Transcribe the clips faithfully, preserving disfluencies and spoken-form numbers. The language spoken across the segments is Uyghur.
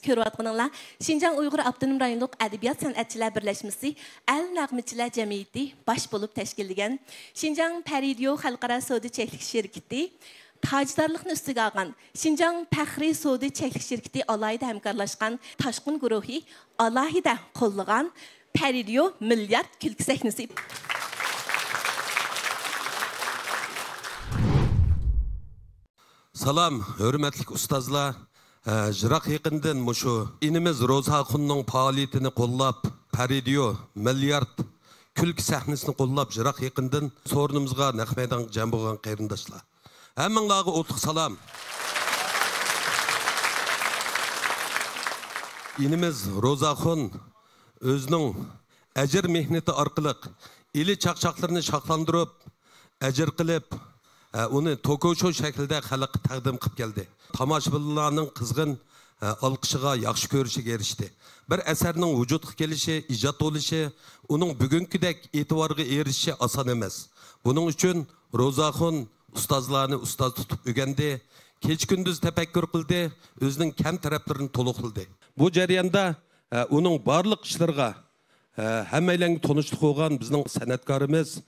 كۆرۈۋاتقىنىڭلار شىنجاڭ ئۇيغۇر ئاپتونوم رايونلۇق ئەدەبىيات سەنئەتچىلەر بىرلەشمىسى ئەل نەغمىچىلەر جەمئىيىتى باش بولۇپ تەشكىللىگەن، شىنجاڭ پەرىدىيو خەلقئارا سودا چەكلىك شىركىتى تاجدارلىقنى ئۈستىگە ئالغان، شىنجاڭ پەخرىي سودا چەكلىك شىركىتى ئالاھىدە ھەمكارلاشقان، تاشقىن گۇرۇھى ئالاھىدە قوللىغان پەرىدىيو مىليارد كۈلكە سەھنىسى. سالام، ھۆرمەتلىك ئۇستازلار! ھە، يىراق يېقىندىن مۇشۇ ئىنىمىز روزاخۇننىڭ پائالىيىتىنى قوللاپ، پەرىدىيو مىليارد كۈلكە سەھنىسىنى قوللاپ، يىراق يېقىندىن سورۇنىمىزغا نەق مەيدانغا جەم بولغان قېرىنداشلار، ھەممىڭلارغا ئوتلۇق سالام! ئىنىمىز روزاخۇن ئۆزىنىڭ ئەجىر مېھنىتى ئارقىلىق ئىلى چاقچاقلىرىنى شاخلاندۇرۇپ، ئەجىر قىلىپ، ئە، ئۇنى توكو شو شەكلىدە خەلققە تەقدىم قىلىپ كەلدى. تاماشىبىنلارنىڭ قىزغىن، ئە، ئالقىشىغا، ياخشى كۆرۈشىگە ئېرىشتى. بىر ئەسەرنىڭ ۋۇجۇدقا كېلىشى، ئىجاد بولۇشى، ئۇنىڭ بۈگۈنكىدەك ئېتىبارغا ئېرىشىشى ئاسان ئەمەس. بۇنىڭ ئۈچۈن روزاخۇن ئۇستازلارنى ئۇستاز تۇتۇپ ئۆگەندى، كېچە-كۈندۈز تەپەككۇر قىلدى، ئۆزىنىڭ كەم تەرەپلىرىنى تولۇقلىدى. بۇ جەرياندا، ئە، ئۇنىڭ بارلىق ئىشلىرىغا، ئە، ھەممەيلەنگە تونۇشلۇق بولغان بىزنىڭ سەنئەتكارىمىز،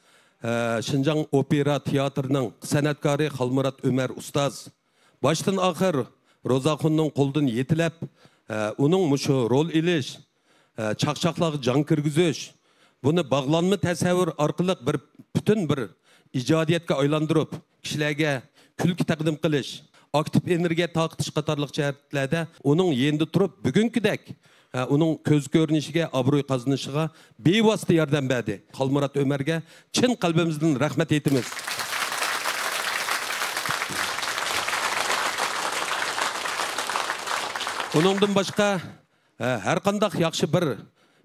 ئە، شىنجاڭ ئوپېرا تىياتىرىنىڭ سەنئەتكارى خالمۇرات ئۆمەر ئۇستاز باشتىن-ئاخىر روزاخۇننىڭ قولىدىن يېتىلەپ، ئە، ئۇنىڭ مۇشۇ رول ئېلىش، ئە، چاقچاقلارغا جان كىرگۈزۈش، بۇنى باغلانما تەسەۋۋۇر ئارقىلىق بىر پۈتۈن بىر ئىجادىيەتكە ئايلاندۇرۇپ، كىشىلەرگە كۈلكە تەقدىم قىلىش، ئاكتىپ ئېنېرگىيە تارقىتىش قاتارلىق جەھەتلەردە ئۇنىڭ يېنىدا تۇرۇپ، بۈگۈنكىدەك، ھە، ئۇنىڭ كۆز كۆرۈنۈشىگە، ئابرۇي قازىنىشىغا بىۋاسىتە ياردەم بەردى. خالمۇرات ئۆمەرگە چىن قەلبىمىزدىن رەھمەت ئېيتىمىز. ئۇنىڭدىن باشقا، ھە، ھەرقانداق ياخشى بىر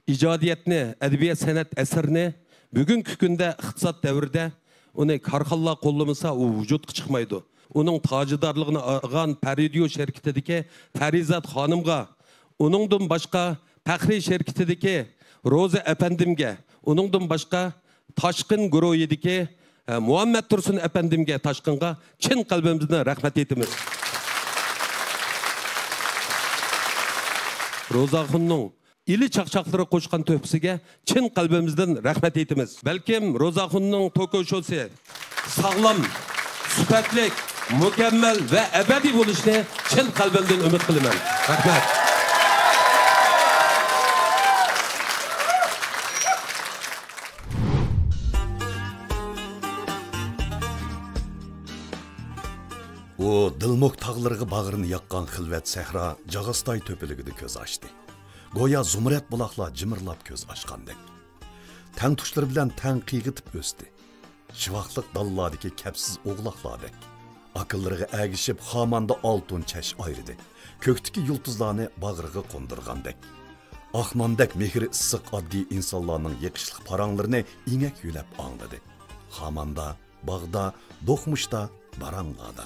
ئىجادىيەتنى، ئەدەبىيات سەنئەت ئەسىرىنى بۈگۈنكى كۈندە ئىقتىساد دەۋرىدە ئۇنى كارخانىلار قوللىمىسا، ئۇ ۋۇجۇدقا چىقمايدۇ. ئۇنىڭ تاجىدارلىقىنى ئالغان پەرىدىيو شىركىتىدىكى پەرىزات خانىمغا، ئۇنىڭدىن باشقا پەخرىي شىركىتىدىكى روزا ئەپەندىمگە، ئۇنىڭدىن باشقا تاشقىن گۇرۇھىدىكى، ئە، مۇھەممەت تۇرسۇن ئەپەندىمگە، تاشقىنغا چىن قەلبىمىزدىن رەھمەت ئېيتىمىز. روزاخۇننىڭ ئىلى چاقچاقلىرى قوشقان تۆھپىسىگە چىن قەلبىمىزدىن رەھمەت ئېيتىمىز. بەلكىم روزاخۇننىڭ توكو شوسى ساغلام، سۈپەتلىك، مۇكەممەل ۋە ئەبەدىي بولۇشىنى چىن قەلبىمدىن ئۈمىد قىلىمەن. رەھمەت. ئۇ دىلمۇك تاغلىرىغا باغرىنى ياققان خىلۋەت سەھرا جاغاستاي تۆپىلىكىدە كۆز ئاچتى. گويا زۇمرەت بۇلاقلار جىمىرلاپ كۆز ئاچقاندەك. تەڭتۇشلىرى بىلەن تەڭ قىيغىتىپ ئۆستى. شىۋاقلىق دالىلاردىكى كەپسىز ئوغلاقلاردەك. ئاكىلىرىغا ئەگىشىپ خاماندا ئالتۇن چەش ئايرىدى. كۆكتىكى يۇلتۇزلارنى باغرىغا قوندۇرغاندەك. ئاق ناندەك مېھرى ئىسسىق ئاددىي ئىنسانلارنىڭ يېقىشلىق پاراڭلىرىنى ئېڭەك يۆلەپ ئاڭلىدى. خاماندا، باغدا، دوقمۇشتا، باراڭلاردا.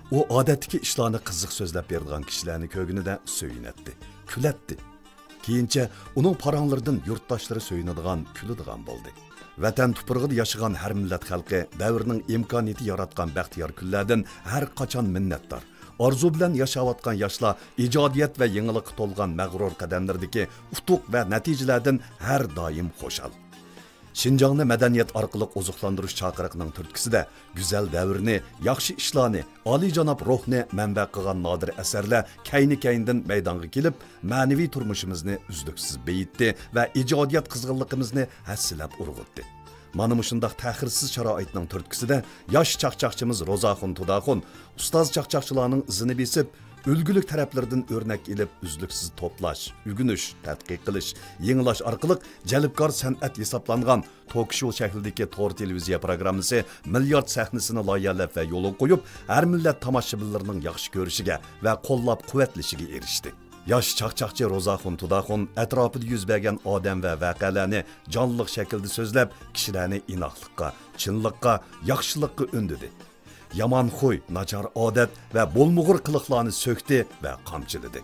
ئۇ ئادەتتىكى ئىشلارنى قىزىق سۆزلەپ بېرىدىغان كىشىلەرنى كۆرگىنىدە سۆيۈنەتتى، كۈلەتتى. كېيىنچە ئۇنىڭ پاراڭلىرىدىن يۇرتداشلىرى سۆيۈنىدىغان، كۈلىدىغان بولدى. ۋەتەن تۇپرىقىدا ياشىغان ھەر مىللەت خەلقى دەۋرنىڭ ئىمكانىيىتى ياراتقان بەختىيار كۈنلەردىن ھەر قاچان مىننەتدار. ئارزۇ بىلەن ياشاۋاتقان ياشلار ئىجادىيەت ۋە يېڭىلىققا تولغان مەغرۇر قەدەملىرىدىكى ئۇتۇق ۋە نەتىجىلەردىن ھەر دائىم خۇشال. شىنجاڭنى مەدەنىيەت ئارقىلىق ئوزۇقلاندۇرۇش چاقىرىقىنىڭ تۈرتكىسىدە، گۈزەل دەۋرنى، ياخشى ئىشلارنى، ئالىيجاناب روھنى مەنبە قىلغان نادىر ئەسەرلەر كەينى-كەينىدىن مەيدانغا كېلىپ، مەنىۋى تۇرمۇشىمىزنى ئۈزلۈكسىز بېيىتتى ۋە ئىجادىيەت قىزغىنلىقىمىزنى ھەسسىلەپ ئۇرغۇتتى. مانا مۇشۇنداق تەخىرسىز شارائىتنىڭ تۈرتكىسىدە، ياش چاقچاقچىمىز روزاخۇن تۇداخۇن ئۇستاز چاقچاقچىلارنىڭ ئىزىنى بېسىپ، ئۈلگىلىك تەرەپلىرىدىن ئۆرنەك ئېلىپ، ئۈزلۈكسىز توپلاش، ئۆگىنىش، تەتقىق قىلىش، يېڭىلاش ئارقىلىق جەلپكار سەنئەت ھېسابلانغان توك شو شەكلىدىكى تور تېلېۋىزىيە پروگراممىسى مىليارد سەھنىسىنى لايىھەلەپ ۋە يولغا قويۇپ، ھەر مىللەت تاماشىبىنلىرىنىڭ ياخشى كۆرۈشىگە ۋە قوللاپ قۇۋۋەتلىشىگە ئېرىشتى. ياش چاقچاقچى روزاخۇن تۇداخۇن ئەتراپىدا يۈز بەرگەن ئادەم ۋە ۋەقەلەرنى جانلىق شەكىلدە سۆزلەپ، كىشىلەرنى ئىناقلىققا، چىنلىققا، ياخشىلىققا ئۈندىدى. يامان خۇي، ناچار ئادەت ۋە بولمىغۇر قىلىقلارنى سۆكتى ۋە قامچىلىدى.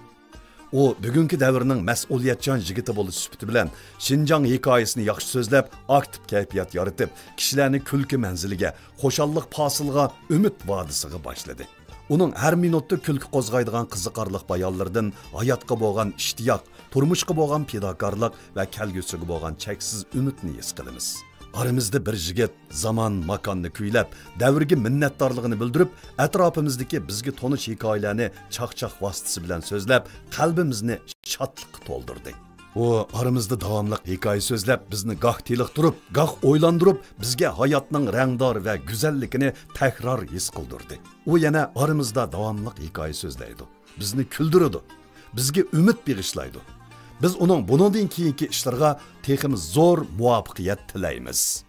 ئۇ بۈگۈنكى دەۋرنىڭ مەسئۇلىيەتچان يىگىتى بولۇش سۈپىتى بىلەن شىنجاڭ ھېكايىسىنى ياخشى سۆزلەپ، ئاكتىپ كەيپىيات يارىتىپ، كىشىلەرنى كۈلكە مەنزىلىگە، خۇشاللىق پاسىلىغا، ئۈمىد ۋادىسىغا باشلىدى. ئۇنىڭ ھەر مىنۇتتا كۈلكە قوزغايدىغان قىزىقارلىق بايانلىرىدىن ھاياتقا بولغان ئىشتىياق، تۇرمۇشقا بولغان پىداكارلىق ۋە كەلگۈسىگە بولغان چەكسىز ئۈمىدنى ھېس قىلىمىز. ئارىمىزدا بىر يىگىت زامان، ماكاننى كۈيلەپ، دەۋرگە مىننەتدارلىقىنى بىلدۈرۈپ، ئەتراپىمىزدىكى بىزگە تونۇش ھېكايىلەرنى چاقچاق ۋاسىتىسى بىلەن سۆزلەپ، قەلبىمىزنى شادلىققا تولدۇردى. ئۇ ئارىمىزدا داۋاملىق ھېكايە سۆزلەپ، بىزنى گاھ تېلىقتۇرۇپ، گاھ ئويلاندۇرۇپ، بىزگە ھاياتنىڭ رەڭدار ۋە گۈزەللىكىنى تەكرار ھېس قىلدۇردى. ئۇ يەنە ئارىمىزدا داۋاملىق ھېكايە سۆزلەيدۇ، بىزنى كۈلدۈرىدۇ، بىزگە ئۈمىد بېغىشلايدۇ. بىز ئۇنىڭ بۇنىڭدىن كېيىنكى ئىشلىرىغا تېخىمۇ زور مۇۋەپپەقىيەت تىلەيمىز.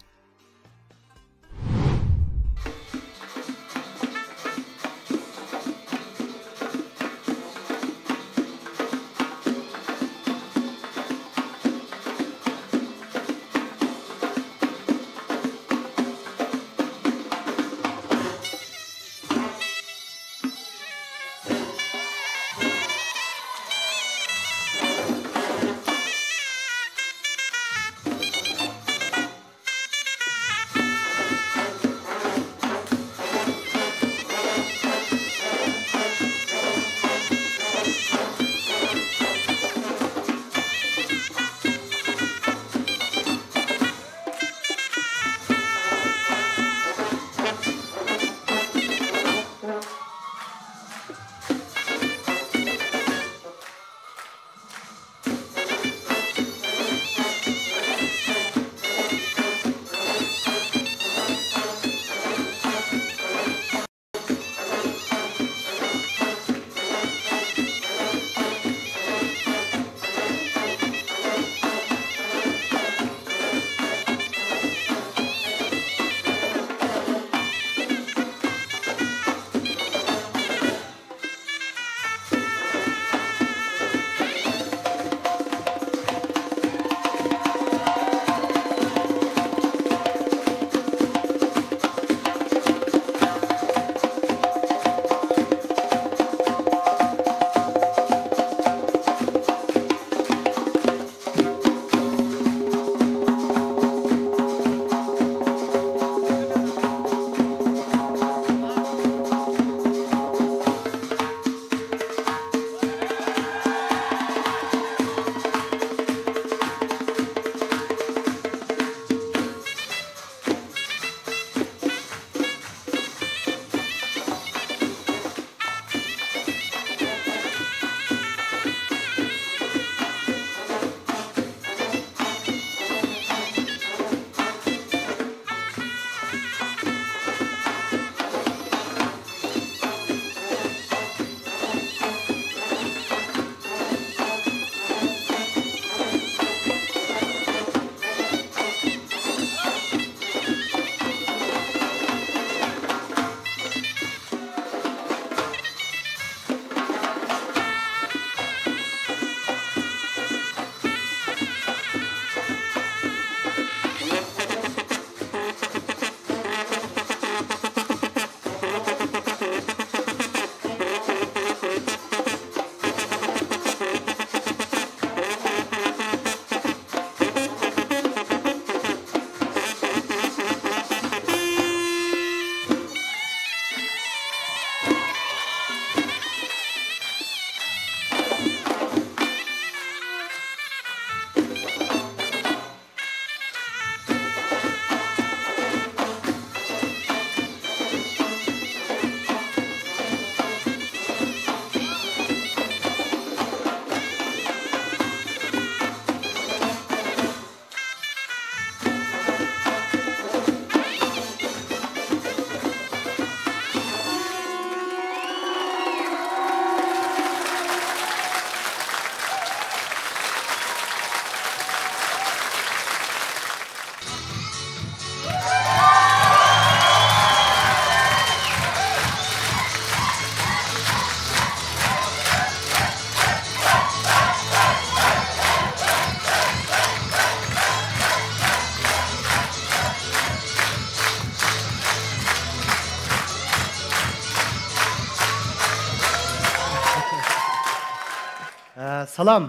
ئە، سالام،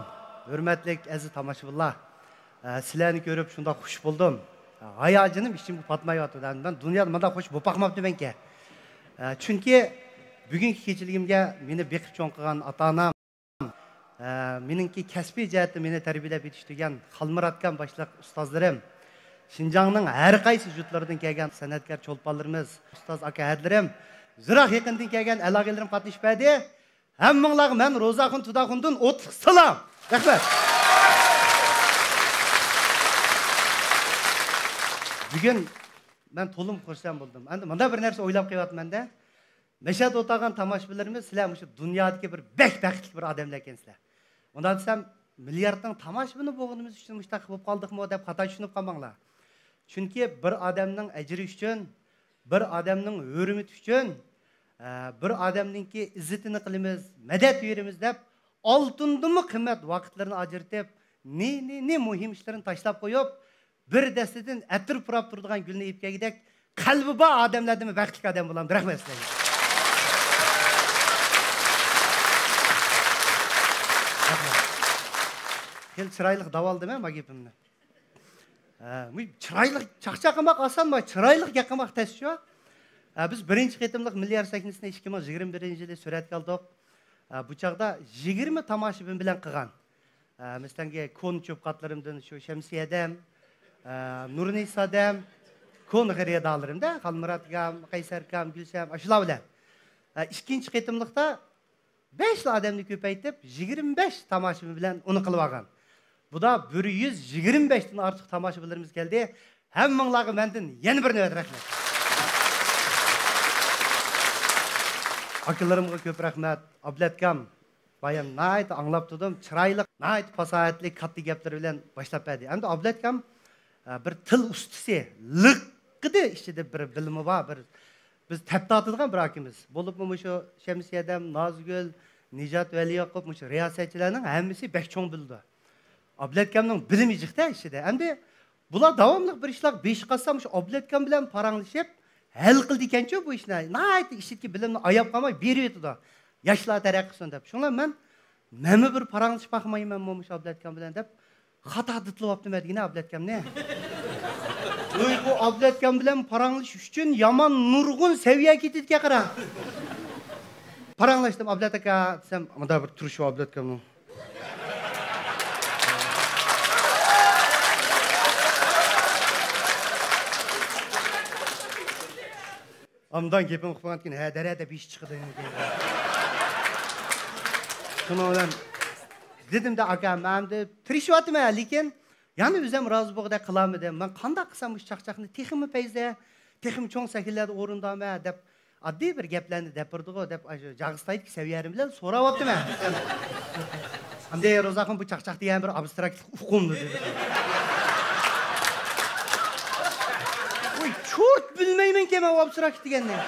ھۆرمەتلىك ئەزىز تاماشىبىنلار. ئە، سىلەرنى كۆرۈپ شۇنداق خۇش بولدۇم. ئە، ھاياجىنىم ئىچىمگە پاتمايۋاتىدۇ. مەن دۇنيادا مۇنداق خۇش بولۇپ باقماپتىمەنكەن. ئە، چۈنكى بۈگۈنكى كېچىلىكىمگە مېنى بېقىپ چوڭ قىلغان ئاتا-ئانام، ئە، مېنىڭكى كەسپىي جەھەتتە مېنى تەربىيەلەپ يېتىشتۈرگەن خالمۇرات ئاكام باشلىق ئۇستازلىرىم، شىنجاڭنىڭ ھەر قايسى يۇرتلىرىدىن كەلگەن سەنئەتكار چولپانلىرىمىز، ئۇستاز ئاكا ھەدىلىرىم، يىراق يېقىندىن كەلگەن ئەلاگىلىرىم قاتنىشىپ بەردى. ھەممىڭلارغا مەن روزاخۇن تۇداخۇندىن ئوتلۇق سالام. رەھمەت. بۈگۈن مەن تولىمۇ خۇرسەن بولدۇم. ئەمدى مۇنداق بىر نەرسە ئويلاپ قېلىۋاتىمەن-دە. مەشەدە ئولتۇرغان تاماشىبىنلىرىمىز، سىلەر مۇشۇ دۇنيادىكى بىر بەك بەختلىك بىر ئادەملەر ئىكەنسىلەر. ئۇنداق دېسەم، مىلياردنىڭ تاماشىبىنى بولغىنىمىز ئۈچۈن مۇشۇنداق بولۇپ قالدۇقمۇ دەپ خاتا چۈشىنىپ قالماڭلار. چۈنكى بىر ئادەمنىڭ ئەجرى ئۈچۈن، بىر ئادەمنىڭ ھۆرمىتى ئۈچۈن، ئە، بىر ئادەمنىڭكى ئىززىتىنى قىلىمىز، مەدەت بېرىمىز دەپ، ئالتۇندىنمۇ قىممەت ۋاقىتلىرىنى ئاجرىتىپ، نى، نى، نى مۇھىم ئىشلىرىنى تاشلاپ قويۇپ، بىر دەستىدىن ئەتىر پۇراپ تۇرىدىغان گۈلنى ئېلىپ كەلگۈدەك قەلبى بار ئادەملەردىنمۇ بەختلىك ئادەم بولامدۇ؟ رەھمەت سىلەرگە. رەھمەت. خېلى چىرايلىق داۋالدىم ھە ما گېپىمنى. ھە، بۇ چىرايلىق چاقچاق قىلماق ئاسانما، چىرايلىق گەپ قىلماق تەس شۇ. ھە، بىز بىرىنچى قېتىملىق مىليارد سەھنىسىنى ئىككى مىڭ يىگىرمە بىرىنچى يىلى سۈرەتكە ئالدۇق. ھە، بۇ چاغدا يىگىرمە تاماشىبىن بىلەن قىلغان. ئە، مەسىلەنگە، كونا چۆپقاتلىرىمدىن شۇ شەمسىيە ھەدەم، ئە، نۇرنىسا ھەدەم، كونا خېرىدارلىرىمدا، خالمۇرات ئاكام، قەيسەر ئاكام، گۈلشەم، ئاشۇلار بىلەن. ئە، ئىككىنچى قېتىملىقتا بەشلا ئادەمنى كۆپەيتىپ، يىگىرمە بەش تاماشىبىن بىلەن ئۇنى قىلىۋالغان. بۇدا بىر يۈز يىگىرمە بەشتىن ئارتۇق تاماشىبىنلىرىمىز كەلدى. ھەممىڭلارغا مەندىن يەنە بىر نۆۋەت رەھمەت. ئاكىلىرىمغا كۆپ رەھمەت. ئابلەتكام، بايام ناھايىتى ئاڭلاپ تۇردۇم. چىرايلىق، ناھايىتى پاساھەتلىك، كاتتا گەپلىرى بىلەن باشلاپ بەردى. ئەمدى ئابلەتكام، ئە، بىر تىل ئۇستىسى، لىققىدە ئىچىدە بىر بىلىمى بار، بىر، بىز تەپ تارتىدىغان بىر ئاكىمىز. بولۇپمۇ مۇشۇ شەمسىيە ھەدەم، نازگۈل، نىجات ۋەلىياقۇپ، مۇشۇ رىياسەتچىلەرنىڭ ھەممىسى بەك چوڭ بىلىدۇ. ئابلەتكەمنىڭ بىلىمى جىقتە ئىچىدە. ئەمدى بۇلار داۋاملىق بىر ئىشلارغا بېشى قاتسا، مۇشۇ ئابلەتكام بىلەن پاراڭلىشىپ، ھەل قىلىدىكەنچۇ بۇ ئىشنى. ناھايىتى ئىچىدىكى بىلىمنى ئاياپ قالماي بېرىۋېتىدۇ. ياشلار تەرەققىي قىلسۇن دەپ. شۇڭا مەن، مەنمۇ بىر پاراڭلىشىپ باقمايمەنمۇ مۇشۇ ئابلەتكام بىلەن دەپ، خاتا دىتلىۋاپتىمەن دېگىنە ئابلەتكامنى. ۋوي، بۇ ئابلەتكام بىلەن پاراڭلىشىش ئۈچۈن يامان نۇرغۇن سەۋىيە كېتىدىكەن قارا. پاراڭلاشتىم، ئابلەت ئاكا دېسەم، مۇنداق بىر تۇرۇشى بار ئابلەتكامنىڭ. ئاندىن گېپىمنى قىلىپ بولغاندىن كېيىن، ھە، دەرە دەپ يېشى چىقىدۇ. شۇنىڭ بىلەن دېدىم-دە، ئاكا، مەن ئەمدى تىرىشىۋاتىمەن، لېكىن يەنە ئۆزۈم رازى بولغۇدەك قىلالمىدىم. مەن قانداق قىلسام مۇشۇ چاقچاقنى تېخىمۇ پەيزە، تېخىمۇ چوڭ سەھنىلەردە ئورۇندايمەن دەپ، ئاددىي بىر گەپلەرنى دەپ بېرىدىغۇ دەپ، ئاشۇ جاغىستايدىكى سەۋىيەم بىلەن سوراۋاپتىمەن. ئەمدى روزاخۇن، بۇ چاقچاق دېگەن بىر ئابستراكت ئۇقۇم دېدى. ۋوي، چورت بىلمەيمەنكەن مەن ئابستراكت دېگەننى.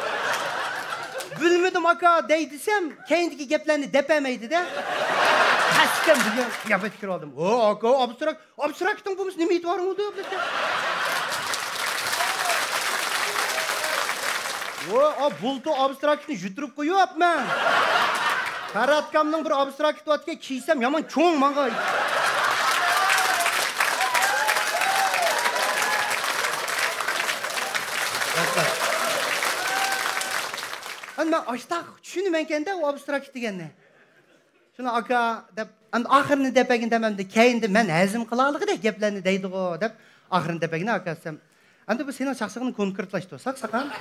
بىلمىدىم ئاكا دەي دېسەم، كەينىدىكى گەپلەرنى دەپەلمەيدۇ-دە. قەستەن بىلگەن قىياپەتكە كىرىۋالدىم. ۋو، ئاكا، ئابستراكت، ئابستراكتنىڭ بولمىسا نېمە ئېتىبارىڭ بولىدۇ، ئابلەتكە؟ ۋو، ئا، بۇلتۇر ئابستراكتنى يۈتتۈرۈپ قويۇپمەن. پەرھاتكامنىڭ بىر ئابستراكتى باركەن، كىيسەم يامان چوڭ ماڭا. ئەمدى مەن ئاشتاق چۈشىنىمەنكەندە ئۇ ئابستراكت دېگەننى. شۇنى ئاكا دەپ، ئەمدى ئاخىرىنى دەپ بەرگىن دەم، ئەمدى كەينىدە مەن ھەزىم قىلالىغۇدەك گەپلەرنى دەيدىغۇ دەپ، ئاخىرىنى دەپ بەرگىن ئاكا دېسەم، ئەمدى بۇ سېنىڭ چاقچىقىڭنى كونكرېتلاشتۇرساق، ساقان،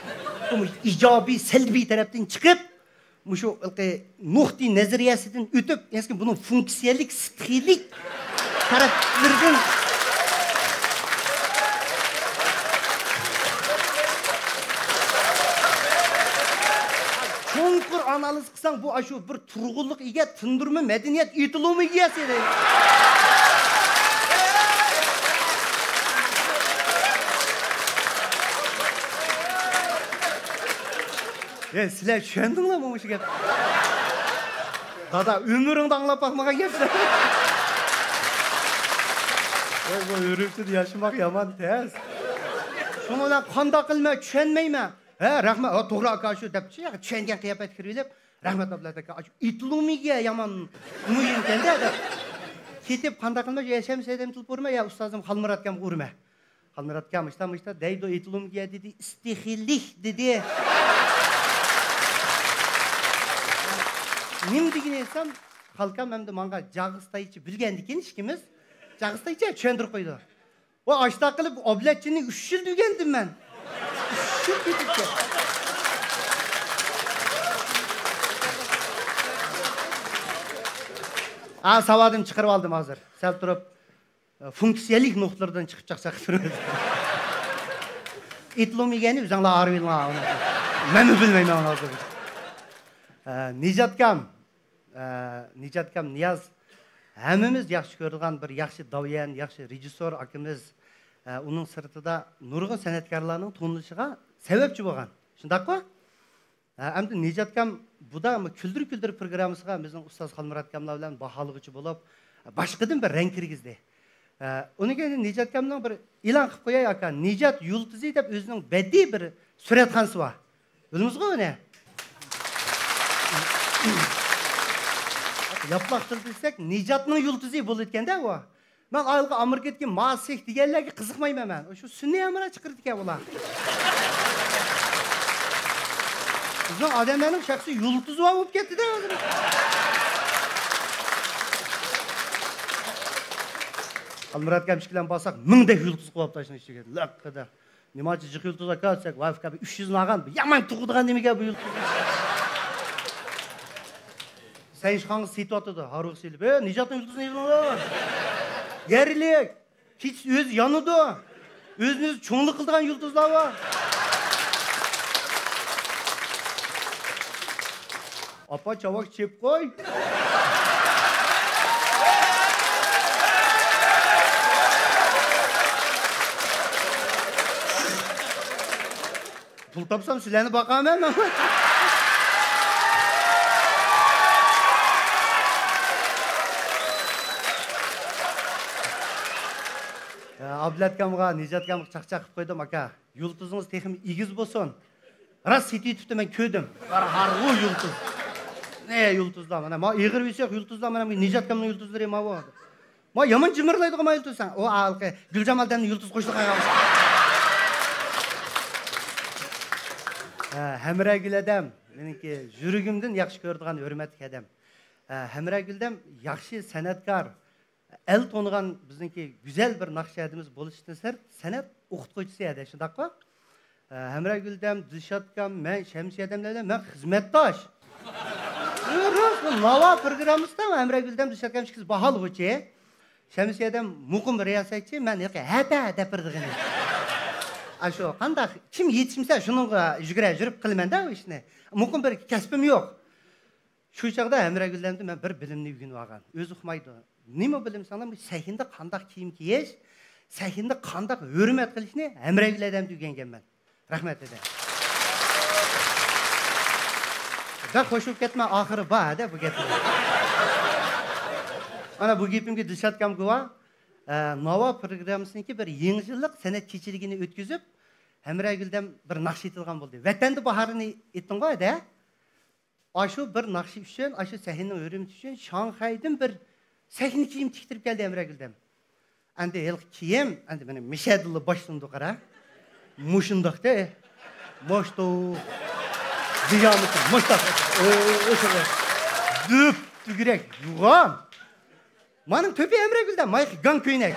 بۇ ئىجابىي، سەلبىي تەرەپتىن چىقىپ، مۇشۇ ھېلىقى نۇقتىئى نەزەرىيەسىدىن ئۆتۈپ، ئەسلى بۇنىڭ فۇنكسىيەلىك، سىتخىلىك تەرەپلىرىدىن چوڭقۇر ئانالىز قىلساڭ، بۇ ئاشۇ بىر تۇرغۇنلۇق ئىگە، تىندۇرما مەدەنىيەت ئېتىلومى ئىگىسى. ئەي، سىلەر چۈشەندىڭلارمۇ مۇشۇ گەپ؟ دادا، ئۆمرۈڭدە ئاڭلاپ باقمىغان گەپلەر. ۋاي، بۇ ئۈرۈمچىدە ياشىماق يامان تەس. شۇنىڭ بىلەن قانداق قىلىمەن، چۈشەنمەيمەن. ھە، رەھمەت، ھە، توغرا ئاكا شۇ دەپ، چۈشەنگەن قىياپەتكە كىرىۋېلىپ، رەھمەت ئابلەت ئاكا، ئاشۇ ئېتىلومىگە يامان مۇھىمكەندە دەپ. كېتىپ قانداق قىلىمەن، يا شەمسىيە ھەدەمنى تۇتۇپ ئۇرىمەن، يا ئۇستازىم خالمۇرات ئاكامغا ئۇرىمەن. خالمۇرات ئاكا مۇشتا، مۇشتا دەيدۇ، ئېتىلومىگە دېدى، ئىستىخىلىك دېدى. نېمە دېگىنى دېسەم، خالكام ئەمدى ماڭا جاغىستايچە بىلگەندىكىن ئىككىمىز، جاغىستايچە چۈشەندۈرۈپ قويدى. ۋە ئاشتاق قىلىپ، ئابلەتچىنى ئۈچ يىل دېگەنتىم مەن. ئۈچ يىل كېتىپتۇ. ھا، ساۋادىمنى چىقىرىپ ئالدىم ھازىر. سەل تۇرۇپ، فۇنكسىيەلىك نۇقتىلىرىدىن چىقىپ چاقچاق قىلىپ تۇرىمىز. ئېيتلوم يېگەننى ئۆزۈڭلار ئاغرىۋېلىڭلار. مەنمۇ بىلمەيمەن ئۇنى ھازىر. ئە، نىجاتكام، ئە، نىجاتكام نىياز ھەممىمىز ياخشى كۆرىدىغان بىر ياخشى داۋيەن، ياخشى رېژىسسور ئاكىمىز. ئە، ئۇنىڭ سىرتىدا نۇرغۇن سەنئەتكارلارنىڭ تونۇلۇشىغا سەۋەبچى بولغان. شۇنداققۇ؟ ھە، ئەمدى نىجاتكام بۇدا كۈلدۈر-كۈلدۈر پروگراممىسىغا بىزنىڭ ئۇستاز خالمۇراتكاملار بىلەن باھالىغۇچى بولۇپ، باشقىدىن بىر رەڭ كىرگۈزدى. ھە، ئۇنىڭ كېيىن نىجاتكامنىڭ بىر ئېلان قىلىپ قوياي، ئاكا، نىجات يۇلتۇزى دەپ ئۆزىنىڭ بەدىئىي بىر سۈرەتخانىسى بار. بىلىمىزغۇ ئۇنى؟ ياپلاق تىل دېسەك، نىجاتنىڭ يۇلتۇزى بولىدىكەن-دە ئۇ. مەن ئايالغا ئامېرىكىدىكى ماسىك دېگەنلەرگە قىزىقمايمەن مەن. شۇ سۈنئىي ھەمراھ چىقىرىدىكەن ئۇلار. بىزنىڭ ئادەملەرنىڭ شەخسىي يۇلتۇزى بار بولۇپ كەتتى-دە ھازىر. ئالمۇرات ئاكام ئىككىلەن بارساق، مىڭدەك يۇلتۇز قويۇپتۇ شۇنىڭ ئىچىگە. لەققىدە. نېمانچە جىق يۇلتۇز ئاكا دېسەك، ۋاي ئۇكا، ئۈچ يۈزنى ئالغان، يامان تۇغىدىغان نېمىگە بۇ يۇلتۇز. سەن ئىشخانىغا سېتىۋاتىدۇ، ھارۋىغا سېلىپ، ئەي، نىجاتنىڭ يۇلتۇزىنى ئېلىڭلار. يەرلىك، كېچىسى ئۆزى يانىدۇ. ئۆزىنى ئۆزى چوڭلۇق قىلىدىغان يۇلتۇزلار بار. ئاپا، چاۋاك چېپ قوي. پۇل تاپسام سىلەرنى باقارمەن. ئابلەتكامغا، نىجاتكامغا چاقچاق قىلىپ قويدۇم، ئاكا. يۇلتۇزىڭىز تېخىمۇ ئېگىز بولسۇن. راست سېتىۋېتىپتۇ، مەن كۆردۈم. ھارۋۇ يۇلتۇز. نە يۇلتۇزلار مانا. ما ئېغىر يۈسۈك يۇلتۇزلار مانا، نىجاتكامنىڭ يۇلتۇزلىرى ماۋۇ. ما يامان جىمىرلايدىغۇ ما يۇلتۇز سەن. ئۇ ھالقى گۈلجامال دەمنى يۇلتۇز قوشتى قايغان. ھە، ھەمراگۈل ھەدەم. مېنىڭكى يۈرىكىمدىن ياخشى كۆرىدىغان ھۆرمەتلىك ھەدەم. ھە، ھەمراگۈل ھەدەم ياخشى سەنئەتكار. ئەل تونۇغان بىزنىڭكى گۈزەل بىر ناخشىچى ھەدىمىز بولۇشتىن سىرت، سەنئەت ئوقۇتقۇچىسى ھەدە، شۇنداققۇ؟ ھەمراگۈل ھەدەم، دىلشاتكام، مەن، شەمسىيە ھەدەملەر بىلەن مەن خىزمەتداش. راست، بۇ ناۋا پروگراممىسىدا ھەمراگۈل ھەدەم، دىلشاتكام ئىككىسى باھالىغۇچى. شەمسىيە ھەدەم مۇقىم رىياسەتچى، مەن ھېلىقى ھەپە دەپ بېرىدىغىنى. ئاشۇ قانداق، كىم يېتىشمىسە شۇنىڭغا يۈگۈرە يۈرۈپ قىلىمەن-دە ئۇ ئىشنى. مۇقىم بىر كەسپىم يوق. شۇ چاغدا ھەمراگۈل ھەدەمدىن مەن بىر بىلىمنى ئۆگىنىۋالغان. ئۆزى ئۇقمايدۇ. نېمە بىلىم دېسەڭلار، بۇ سەھنىدە قانداق كىيىم كىيىش، سەھنىدە قانداق ھۆرمەت قىلىشنى ھەمراگۈل ھەدەمدىن ئۆگەنگەنمەن. رەھمەت ھەدە. بەك خوش بولۇپ كەتمە، ئاخىرى بار ھەدە بۇ گەپنىڭ. مانا بۇ گېپىمگە دىلشاتكام گۇۋاھ. ئە، ناۋا پروگراممىسىنىڭكى بىر يېڭى يىللىق سەنئەت كېچىلىكىنى ئۆتكۈزۈپ، ھەمراگۈل ھەدەم بىر ناخشا ئېيتىدىغان بولدى. ۋەتەندە باھارنى ئېيتتىڭغۇ ھەدە؟ ئاشۇ بىر ناخشا ئۈچۈن، ئاشۇ سەھنىنىڭ ھۆرمىتى ئۈچۈن شاڭخەيدىن بىر سەھنە كىيىم تىكتۈرۈپ كەلدى ھەمراگۈل ھەدەم. ئەمدى ھېلىقى كىيىم، ئەمدى مېنىڭ مىشەدىنلا باشلىنىدۇ، قارا. مۇشۇنداقتا، ماشتو، دىيامېتىر، مۇشتاق. ئۆ، ئۆ، ئۆ، ئۆ. دۈپ، دۈگرەك، يوغان. مانىڭ تۆپى ھەمراگۈل ھەدەم، مايىقى گاڭ كۆينەك.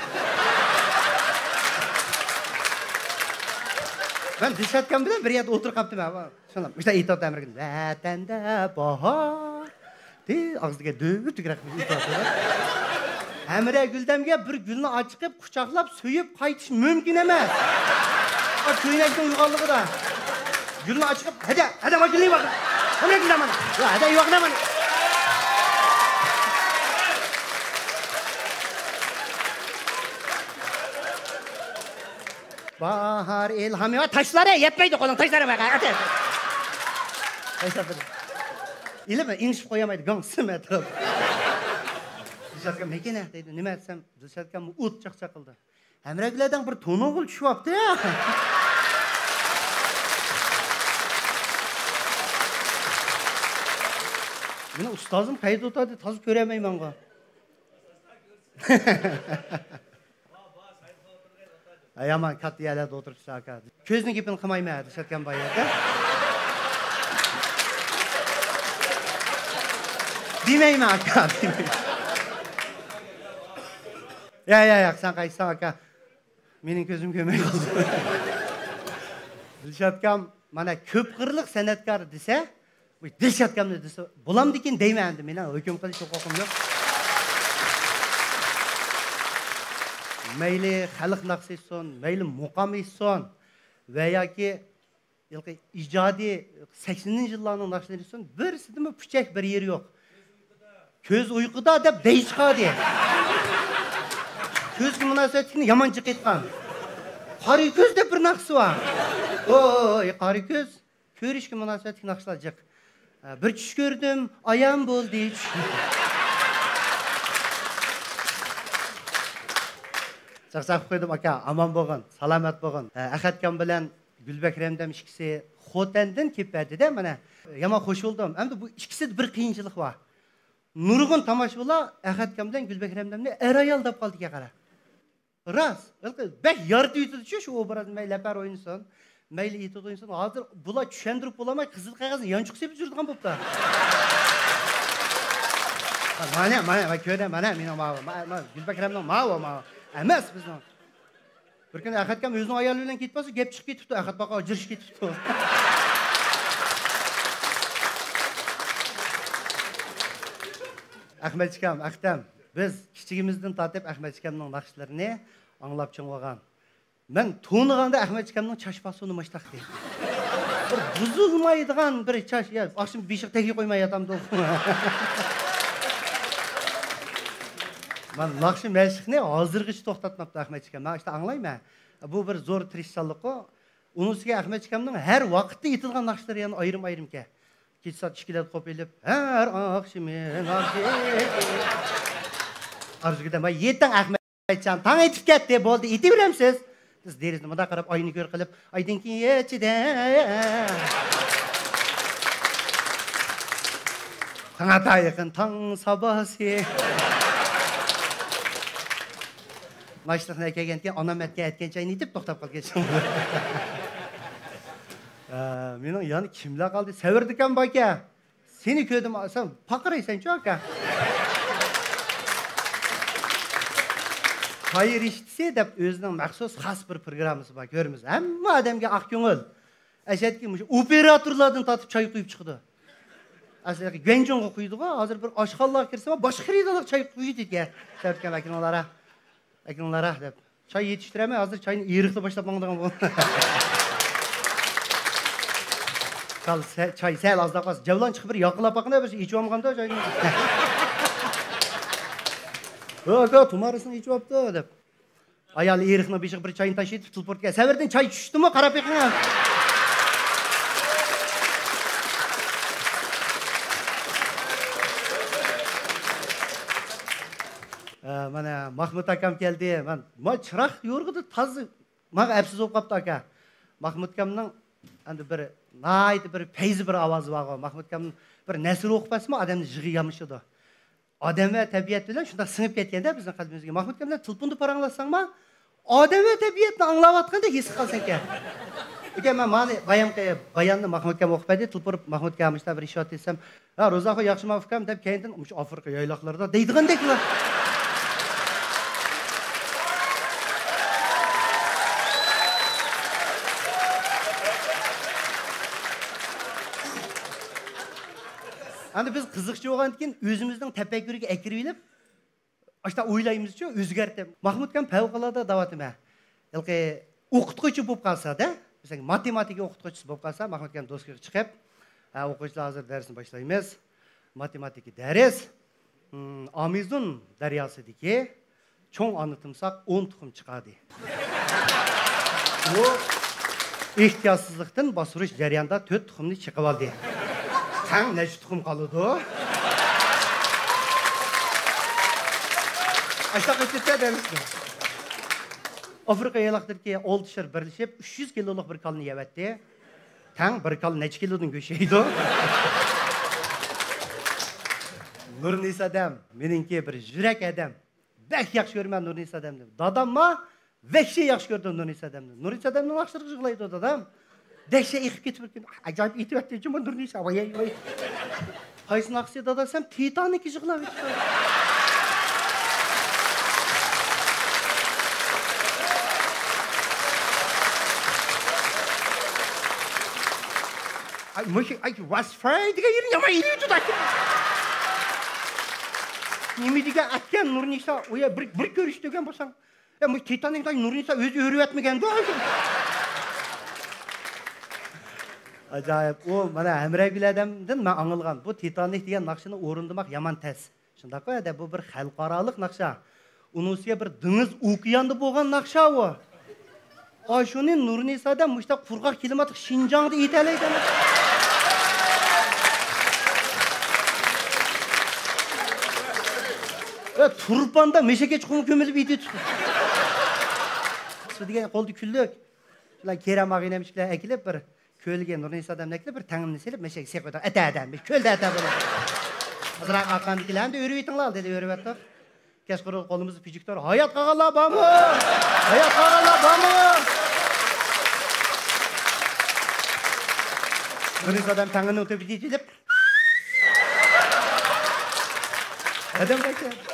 مەن دىلشاتكام بىلەن بىر يەردە ئولتۇرۇپ قاپتىمەن. شۇنداق، مۇشۇنداق ئېيتىۋاتىدۇ ھەمراگۈل ھەدەم. ۋەتەندە باھار. دى، ئاغزىدىكى دۆۋە تۈگرەك ئېيتىۋاتىدۇ. ھەمراگۈل ھەدەمگە بىر گۈلنى ئاچىقىپ، قۇچاقلاپ، سۆيۈپ قايتىش مۇمكىن ئەمەس. ئا، كۆينەكنىڭ يوغانلىقىدا. گۈلنى ئاچىقىپ، ھەدە، ھەدە، ما گۈلنى باقىڭ. ھەمراگۈل ھەدەم مانا. يا، ھەدە، يوق، نېمە؟ باھار ئىلھامى. ۋاي، تاشلار، ئەي، يەتمەيدۇ قولۇڭ، تاشلار، ۋاي، ئەتە. تاشلاپ بېرىڭ. ئىلىم ئېڭىشىپ قويالمايدۇ، گاڭسىم ئەتراپ. دىلشاتكام، مېكىنە دەيدۇ، نېمە دېسەم، دىلشاتكام ئوت چاقچاق قىلدى. ھەمراگۈل ھەدەم بىر تونۇغۇل چۈشۈۋاپتۇ. مېنىڭ ئۇستازىم قەيەردە ئولتۇردى، تازا كۆرەلمەيمەنغۇ. ھە، يامان كاتتا يەرلەردە ئولتۇرۇپسىز، ئاكا. كۆزنىڭ گېپىنى قىلمايمەن، دىلشاتكام بار يەردە. دېمەيمەن، ئاكا، دېمەيمەن. يا، يا، ياق، سەن قايتساڭ، ئاكا. مېنىڭ كۆزۈم كۆرمەي قالدى. دىلشاتكام، مانا، كۆپ قىرلىق سەنئەتكار دېسە، بۇ دىلشاتكامنى دېسە، بولامدىكىن دەيمەن ئەمدى، مېنىڭ ھۆكۈم قىلىش ھوقۇقۇم يوق. مەيلى خەلق ناخشىسى ئېيتسۇن، مەيلى مۇقام ئېيتسۇن ۋە ياكى ھېلىقى ئىجادىي سەكسىنىنچى يىللارنىڭ ناخشىلىرى ئېيتسۇن، بىرسىدىمۇ پۈچەك بىر يېرى يوق. كۆز ئۇيقۇدا دەپ دەي چىقاردى. كۆزگە مۇناسىۋەتلىكنى يامان جىق ئېيتقان. قارا كۆز دەپ بىر ناخشىسى بار. ئوي، قارا كۆز. كۆرۈشكە مۇناسىۋەتلىك ناخشىلار جىق. بىر چۈش كۆردۈم، ئايان بولدى چۈش. چاقچاق قويدۇم، ئاكا، ئامان بولغىن، سالامەت بولغىن. ئەخەتكام بىلەن گۈلبەكرەمدەم ئىككىسى خوتەندىن كېلىپ بەردى-دە، مانا. يامان خوش بولدۇم. ئەمدى بۇ ئىككىسىدە بىر قىيىنچىلىق بار. نۇرغۇن تاماشىبىنلار ئەخەتكام بىلەن گۈلبەكرەمدەمنى ئەر-ئايال دەپ قالدىكەن، قارا. راست. ھېلىقى بەك يارىتىۋېتىدىچۇ شۇ ئوبرازنى، مەيلى لەپەر ئوينىسۇن، مەيلى ئېتوت ئوينىسۇن. ھازىر بۇلار چۈشەندۈرۈپ بولالماي، قىزىل قەغەزنى يانچۇققا سېپىپ يۈرىدىغان بوپتۇ. مانا، مانا، مانا، كۆرە، مانا، مېنىڭ ماۋۇ، ما-، ما-، گۈلبەكرەمنىڭ ماۋۇ، ماۋۇ. ئەمەس بىزنىڭ. بىر كۈنى ئەخەتكام ئۆزىنىڭ ئايالى بىلەن كېتىپ قالسا، گەپ چىقىپ كېتىپتۇ، ئەخەت باقا ئاجرىشىپ كېتىپتۇ. ئەخمەتجىكام، ئەختەم، بىز كىچىكىمىزدىن تارتىپ ئەخمەتجىكامنىڭ ناخشىلىرىنى ئاڭلاپ چوڭ بولغان. مەن تونۇغاندا ئەخمەتجىكامنىڭ چاچ پاسونى ماشتاقتى. بىر بۇزۇلمايدىغان بىر چاچ، يا، ئاخشىمى بېشىغا تەگكە قويماي ياتامدۇ. مانا ناخشا مەشىقنى ھازىرغىچە توختاتماپتۇ ئەخمەتجىكام. مەن ئاشتا ئاڭلايمەن. بۇ بىر زور تىرىشچانلىققۇ. ئۇنىڭ ئۈستىگە ئەخمەتجىكامنىڭ ھەر ۋاقىتتا ئېيتىدىغان ناخشىلىرى يەنە ئايرىم-ئايرىمكەن. كېچە سائەت ئىككىلەردە قوپۇپ ئېلىپ، ھەر ئاخشىمى ناخشا. ئارزۇگۈلدەم، ۋاي يېتىڭ ئەخمەتجان، تاڭ ئېتىپ كەتتى، بولدى، ئېتىۋېرەمسىز. بىز دېرىزىدىن مۇنداق قاراپ، ئاينى كۆر قىلىپ، ئايدىڭ كېچىدە. تاڭ ئاتا يېقىن، تاڭ ساباسى. ماشىنىغا كەلگەنكىن، ئانام ئەتكەن، ئەتكەن چاينى ئېتىپ توختاپ قالغان. ئە، مېنىڭ يەنە كىملەر قالدى؟ سەۋردىكەن باركەن. سېنى كۆردۈم، سەن پارقىرايسەنچۇ، ئاكا. چاي رىشتىسى دەپ ئۆزىنىڭ مەخسۇس خاس بىر پروگراممىسى بار، كۆرىمىز. ھەممە ئادەمگە ئاق كۆڭۈل. ئەشەدىكى مۇشۇ ئوپېراتورلاردىن تارتىپ چاي قۇيۇپ چىقىدۇ. ئەسلى گۇەنجۇڭغا قۇيىدىغۇ، ھازىر بىر ئاشخانىلارغا كىرسە، باشقا خېرىدارلارغا چاي قۇيىدىكەن. سەۋردىكەن، ئەكىلىڭلار، ئەكىلىڭلار دەپ. چاي يېتىشتۈرەلمەي، ھازىر چاينى ئېرىقتا باشلاپ ماڭىدىغان بولدى. چاي سە-، چاي سەل ئازلاپ قالسا، جەۋلان چىقىپ بىر ياقىلاپ باققىنا، بىر ئىچىۋالمىغاندا چاينى. «ھو، ئاكا، تۇمارىسىنى ئىچىۋاپتۇ» دەپ. ئايالى ئېرىقنىڭ بېشىغا بىر چاينى تاشلىۋېتىپ، تېلېپورتكە، «سەۋردىن چاي چۈشتىمۇ؟ قاراپ بېقىڭ» ھە، مانا ماخمۇت ئاكام كەلدى. مانا، ما چىراغ يورۇقىدا تازا ماڭا ئەپسىز بولۇپ قاپتۇ، ئاكا. ماخمۇت ئاكامنىڭ ئەمدى بىر ناھايىتى بىر پەيزى بىر ئاۋازى بارغۇ. ماخمۇت ئاكام بىر نەسر ئوقۇپ بەرسىمۇ، ئادەمنىڭ يىغى يامىشىدۇ. ئادەم ۋە تەبىئەت بىلەن شۇنداق سىڭىپ كەتكەندە بىزنىڭ قەلبىمىزگە. ماخمۇت ئاكام بىلەن تېلېفوندا پاراڭلاشساڭما، ئادەم ۋە تەبىئەتنى ئاڭلاۋاتقاندەك ھېس قىلىسەنكەن. ئۆكەم، مەن مانا بايامقى باياننى ماخمۇت ئاكام ئوقۇپ بەردى، تېلېفون قىلىپ، «ماخمۇت ئاكا، مۇشۇنداق بىر ئىش بار» دېسەم، «ھە، روزاخۇن، ياخشىمۇ ئۇكام؟» دەپ، كەينىدىن، «مۇشۇ ئافرىقا يايلاقلىرىدا» دەيدىغاندەكلا. ئەمدى بىز قىزىقچى بولغاندىكىن ئۆزىمىزنىڭ تەپەككۇرىگە ئەكىرىۋېلىپ، ئاشتا ئويلايمىزچۇ، ئۆزگەرتىپ. ماخمۇت ئاكام پەۋقۇلئاددە دەۋاتىمەن. ھېلىقى ئوقۇتقۇچى بولۇپ قالسا-دە، مەسىلەن، ماتېماتىكا ئوقۇتقۇچىسى بولۇپ قالسا، ماخمۇت ئاكام دوسكىغا چىقىپ، «ھە، ئوقۇغۇچىلار، ھازىر دەرسنى باشلايمىز. ماتېماتىكا دەرس. ھىم، ئامازون دەرياسىدىكى چوڭ ئانا تىمساھ ئون تۇخۇم چىقاردى. ئۇ ئېھتىياتسىزلىقتىن باستۇرۇش جەريانىدا تۆت تۇخۇمنى چېقىۋالدى. تەڭ نەچچە تۇخۇم قالىدۇ؟» ئاشۇنداق ئېيتىپتۇ دەرسنى. ئافرىقا يايلاقلىرىدىكى ئالتە شىر بىرلىشىپ، ئۈچ يۈز كىلولۇق بىر كالىنى يەۋەتتى. تەڭ بىر كالا نەچچە كىلودىن گۆش يەيدۇ؟ نۇرنىسا ھەدەم، مېنىڭكى بىر يۈرەك ھەدەم. بەك ياخشى كۆرىمەن نۇرنىسا ھەدەمنى. داداممۇ ۋەھشىي ياخشى كۆرىدۇ نۇرنىسا ھەدەمنى. نۇرنىسا ھەدەمنىڭ ناخشىلىرىغا يىغلايدۇ دادام. دەھشەت ئېقىپ كېتىپ كېتىدۇ. ئاجايىپ ئېتىۋەتتى جۇمۇ نۇرنىسا. ۋاي، ۋاي. قايسى ناخشىسى دادا دېسەم، تىتانىككا يىغلاپ كېتىپتۇ. ئاي، مۇشۇ، ئاي، ۋاسفاي دېگەن يېرىنى يامان ئېلىۋېتىدۇ. نېمە دېگەن ئەتكەن نۇرنىسا، ئۇ يەر بىر، بىر كۆرۈشتۈرگەن بولساڭ. يا، بۇ تىتانىكنى نۇرنىسا ئۆزى ئۆرۈۋەتمىگەندۇ؟ ئاجايىپ. ئۇ مانا ھەمراھ گۈل ئادەمدىن مەن ئاڭلىغان. بۇ تىتانىك دېگەن ناخشىنى ئورۇندىماق يامان تەس. شۇنداققۇ ھەدە، بۇ بىر خەلقئارالىق ناخشا. ئۇنىڭ ئۈستىگە بىر دېڭىز ئوكياندا بولغان ناخشا ئۇ. ئاشۇنى نۇرنىسا ئادەم مۇشۇنداق قۇرغاق كىلىماتلىق شىنجاڭدا ئېيتەلەيدۇ. ئە، تۇرپاندا مەشەكە چوقۇم كۆمۈلۈپ ئېتىۋېتىپتۇ. سۇ دېگەن قولدا كۈنلۈك. شۇلار كېرەم ئاغىنەم ئىككىلەر ئەكېلىپ بىر كۆلگە نۇرنىسا ئادەمنى ئەكېلىپ بىر تەڭنىنى سېلىپ مەشەكە سېقىۋېتىپ ئەتە ئەتە، كۆلدە ئەتە بولۇپ. ئازراق ئاققاندىكىلەرنى ئۆرۈۋېتىڭلار دېدى، ئۆرۈۋەتتۇق. كەچقۇرۇن قولىمىزدا پروژېكتور. ھايات قالغانلار بارمۇ؟ ھايات قالغانلار بارمۇ؟ نۇرنىسا ئادەم تەڭنىنىڭ تۆپىسىگە چېلىپ. ئادەم قايسى؟